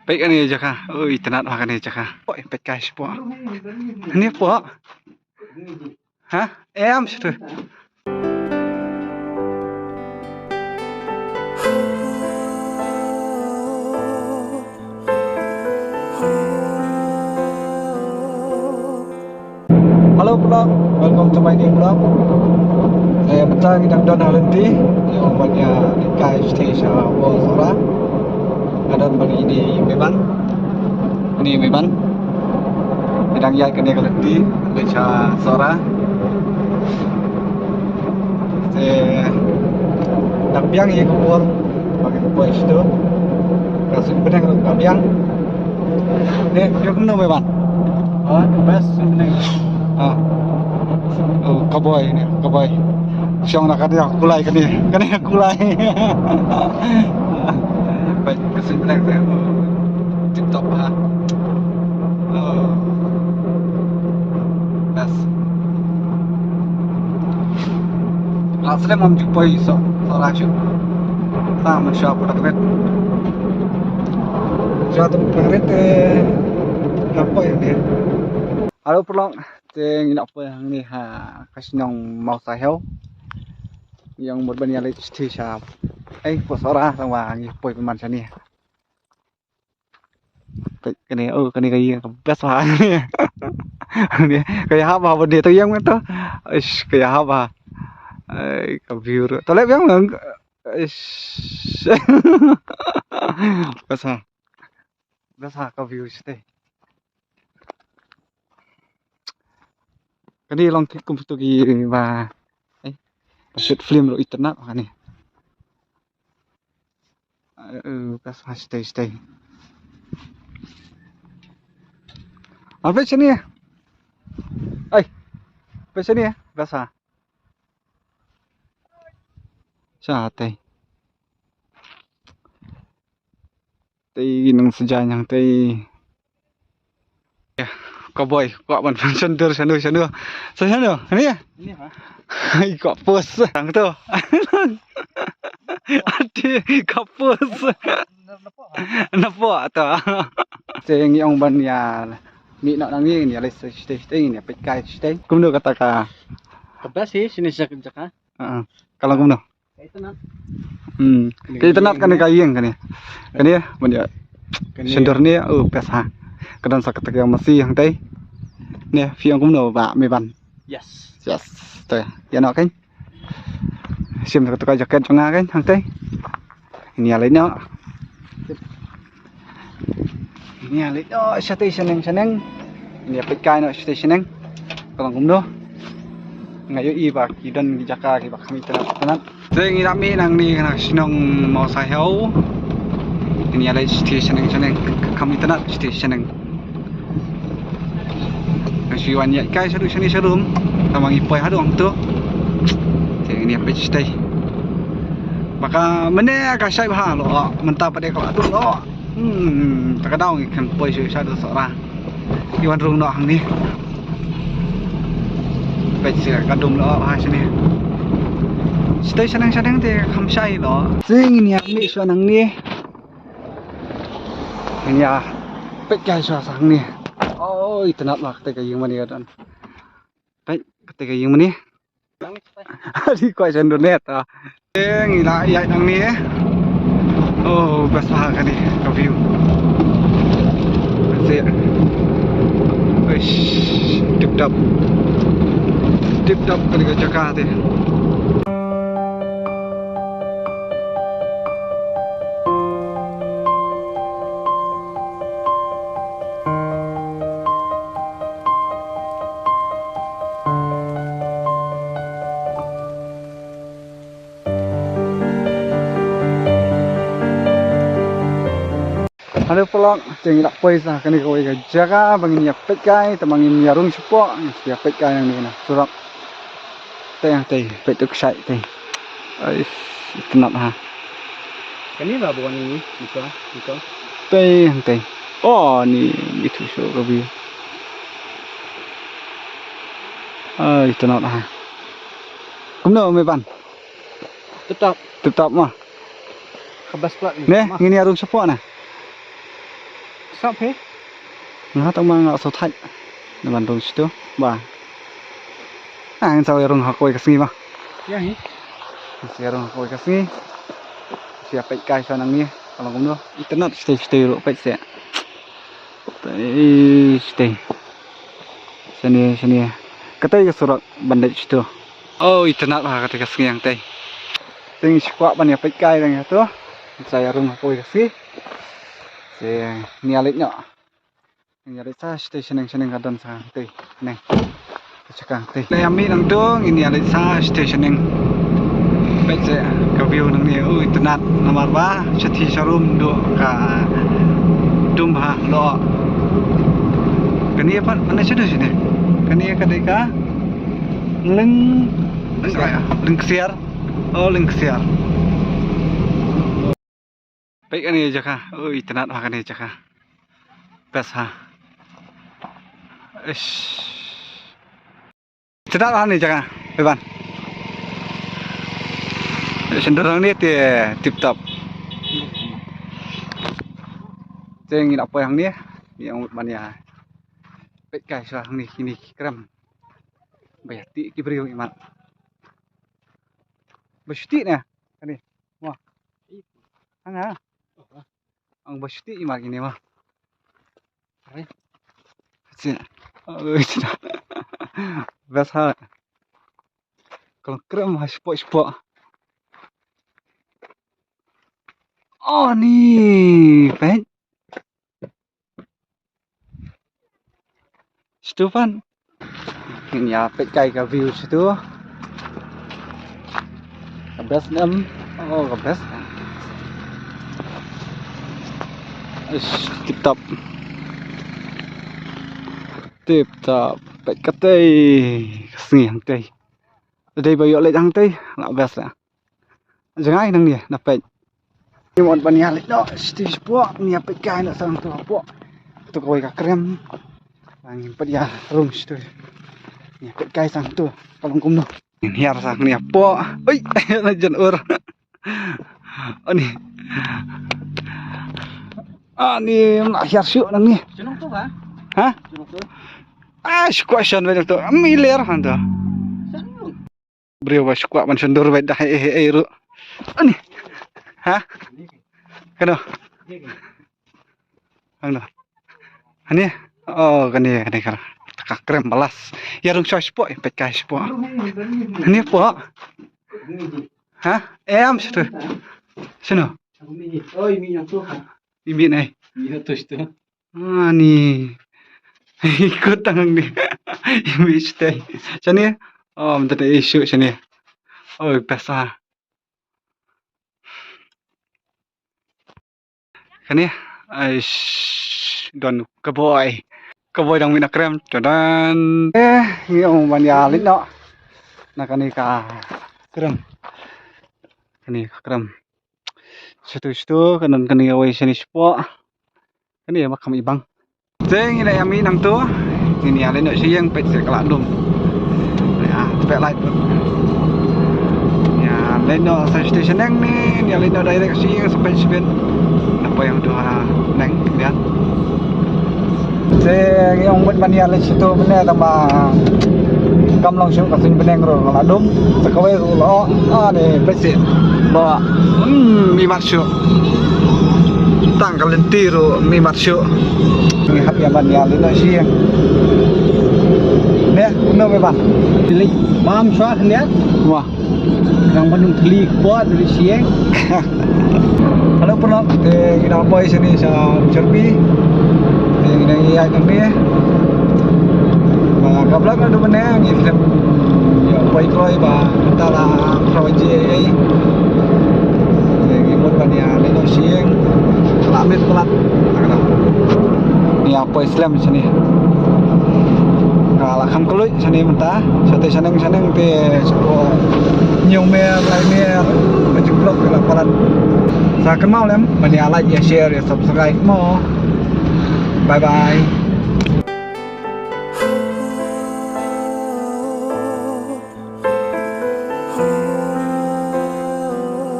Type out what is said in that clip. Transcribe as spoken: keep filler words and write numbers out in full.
Peit kane jaka. Oi, itynnad bha kane jaka. Poi, peit kai shapoh. Hangne hapoh. Ha? Em, shuh. Hello vlog, welcome to my new vlog. Eh, mynta ngi dang don ha lynti, ïa ban ïa kai sha sha Sohra. Nga don bad ine i Meban. Ine i Meban. Ngi dang ïaid kane ka lynti, leit sha Sohra. Te dang biang ïa ka por ba ngi poi shato. Ka suiñ bneng ruh ka biang. Te phi ong kumno Meban? Ah, the best suiñ bneng. Ah. Oh, cowboy ne, cowboy. Shong na kane ka kulai kane, kane ka kulai. Peit ka suiñ bneng te. Tip top ha. Oh. Best. La slem ngam ju poi Soh, Sohra shuh. Tang mynshuwa put ha ka rit. Shuwa put ha ka rit te ngam poi ne. Hello paralok, te ngi la poi hangne ha ka shnong Mawsaihew. Ngi ong mut ban ïaleit shatei sha, eh, hapoh Sohra tangba ngi poi pynban shane. Peit kane, oh, kane ka ïing ka best bha. Kane ka ïahap bha ba dei to ïing mynta. Ish, ka ïahap bha. Ai, ka view ruh. To leh biang lang. Ish. Best bha. Best bha ka view shatei. Kane long ki kum tu ki ba, eh, ba shoot film ruh itynnad kane. Eh, eh, best bha shatei shatei. Al peit shane. Ai. Peit shane, best bha. Shatei. Tei nang sejai nang tei. Cowboy, kwah ban pynshon dur shano shano. Sa shano, ni? Ni ha? Ai, kwah pos. Tang tu. Ati, kwah pos. Napo to. Te ngi ong ban ïa mih noh nangne, ngi ïa leit shatei shatei, ngi ïa peit kai shatei. Kumno kata ka? Ka best hi, shini jaka. Heeh. Ka long kumno? Hmm. Ka itynnad kane ka ïing kane. Kane ban ïa shon dur ne, oh, best ha. Ka don sa kata ka masi hangtei. Ne, phi ong kumno Bah Meban? Yes. Yes. Te ïa noh kein. Shim kata ka jacket jong nga kein hangtei. Ngi ïa leit noh. Ngi ïa leit noh shatei shaneng shaneng. Ngi ïa peit kai noh shatei shaneng. Ka long kumno. Nga ïohi ba ki don ki jaka kiba kham itynnad itynnad. Te ngi la mih nangne na shnong Mawsaihew. Ngi ïa leit shatei shaneng shaneng. Kham itynnad shatei shaneng. Nga shu wan ïaid kai shaduh shane sharum. Tangba ngi poi haduh hangto. Te ngi ïa peit shatei. Ba ka mynne ka shai bha lo. Mynta pat de ka la dum lo. Hmm, ta ka daw ngi khlem poi shuh shaduh Sohra. Ngi wan rung noh hangne. Peit sha ka dum lo ha shane. Shatei shaneng shaneng te kham shai lo. Te ngin ïa mih shuwa nangne. Ngin ïa peit kai shuwa sa hangne. Oi, itynnad bha kata ka ïing mane ka don. Peit kata ka ïing mane. Adi kwah shon dur ne ta. Eh, ngi la ïaid nangne. Oh, best bha kane ka view. That's it. Uish, tip top. Tip top kane ka jaka te. Hello paralok, te ngi la poi sa kane kawei ka jaka ba ngin ïa peit kai, te ba ngin ïa rung shapoh, ngin ïa peit kai nangne na surok. Te, te, peit tu ka shai te. Ai, itynnad ha. Kane ba bun ni, ni ka, ni ka. Te, te. Oh, ni, ni tu shu ka view. Ai, itynnad ha. Kumno Meban? Tip top. Tip top ma. Ka best spot ni. Ne, ngin ïa rung shapoh na. Sap he. Nga tang ma nga sot haj. Na ban rung shitu ba. Ah, ngan sa ïa rung ha kawei ka sngi ba. Ïa hi. Ngan sa ïa rung ha kawei ka sngi. Sa ïa peit kai sa nangne. Ka long kumno. Itynnad shatei shatei ruh peit sa. Peit shatei. Shane shane. Katei ka surok ban leit shitu. Oh, itynnad ha katei ka sngi hangtei. Te ngi shu kwah ban ïa peit kai dang ïa to. Ngan sa ïa rung ha kawei ka sngi. Te ngin ïa leit noh. Ngin ïa leit sa shatei shaneng shaneng ka don sa hangtei. Neng. Ka jaka hangtei. Lei ami nangto ngin ïa leit sa shatei shaneng. Peit sa ka view nangne. Ui, itynnad namar ba shathie sharum duh ka dum ha lo. Kane pat mane shaduh shane. Kane ka dei ka Lyng, Lyng Ksiar. Oh, Lyng Ksiar. Peit kane jaka. Ui, itynnad ha kane jaka. Best ha. Ish. Itynnad ha kane jaka. Iban. Shen dorang ni te tip top. Te ngin ïa poi hangne. Ngi ong ban ïa peit kai sha hangne kine ki krem. Ba ïa tih ki briew imat. Ba shu tih ne. Kane. Mo. Hanga. Ang ba shu tih imat kine mo. Are. Chin. Oh, chin. Best ha. Ka long krem ha shapoh shapoh. Oh, ni. Peit. Shitu pat. Ngin ïa peit kai ka view shitu. Ka best ne em. Oh, ka best. Ish, tip top. Tip top. Peit katei. Ka sngi hangtei. Dei ba ïoh leit hangtei. La best la. Jngai nangne na peit. Ngi mut ban ïa leit noh shitu shapoh, ngi ïa peit kai noh sangtu hapoh. To kawei ka krem. Ngi pat ïa rung shitu. Ngi ïa peit kai sangtu. Ka long kumno. Ngi hiar sa ngi hapoh. Ui, na jan ur. Ani. Ani na hiar shuh nangne. Shnong to ba? Ha? Shnong to. Ah, shu kwah shan ba to. Am iler han to. Shnong. Briew ba shu kwah ban shon dur bad da hei hei hei ruh. Ani. Ha? Kano? Kano? Ani? Oh, kane kane kane. Ka krem balas. Ïa rung sha shapoh, peit kai shapoh. Ani poh. Ha? Em shuh. Shuno. Oi, mi yang tu ha. Imi nai. Imi tu shuh. Ani. Ikut tangang ni. Imi shuh. Shane. Oh, minta issue shane. Oh, pesa. Kane, ai, don ka boi. Ka boi dang mih na krem. Tadan. Eh, ngi ong ban ïa leit noh. Na kane ka krem. Kane ka krem. Shitu shitu, ka don kane kawei shane shapoh. Kane ma kam i bang. Te ngin ïa mih nangto. Ngin ïa leit noh sha ïing peit sha ka la dum. Ïa, te peit light. Ïa leit noh sa station neng ne, ïa leit noh direct sha ïing sa peit shibit. Napa yang tu ha neng bian. Te ngi ong ban ïa leit sha tu mene tang ba kam long shuh ka suiñ bneng ruh la dum. Sa kawei ruh la oh, ah, ne peit sha ba. Hmm, mi mat shuh. Tang ka lynti ruh mi mat shuh. Ngi hap ïa ban ïa leit noh sha ïing. Ne, kumno me ban? Leit bam shuwa khyndiat. Wah. Nang ban ym thli kpoh dei sha ïing. Hello paralok, te ngi dang poi shane sha Umshyrpi. Te ngi dang ïaid nangne. Ba ka vlog naduh mynne ngi slem ïa poi kloi ba mynta la khraw baje ei. Te ngi mut ban ïa leit noh sha ïing. La miet palat. Ngi ïa poi slem shane. Ka la kham kylluid shane mynta. Shatei shaneng shaneng te sha ko hynñiew miet, lai miet. Ka jingpynlong ka la palat. Sa kynmaw lem ban ïa like, ïa share, ïa subscribe mo. Bye bye.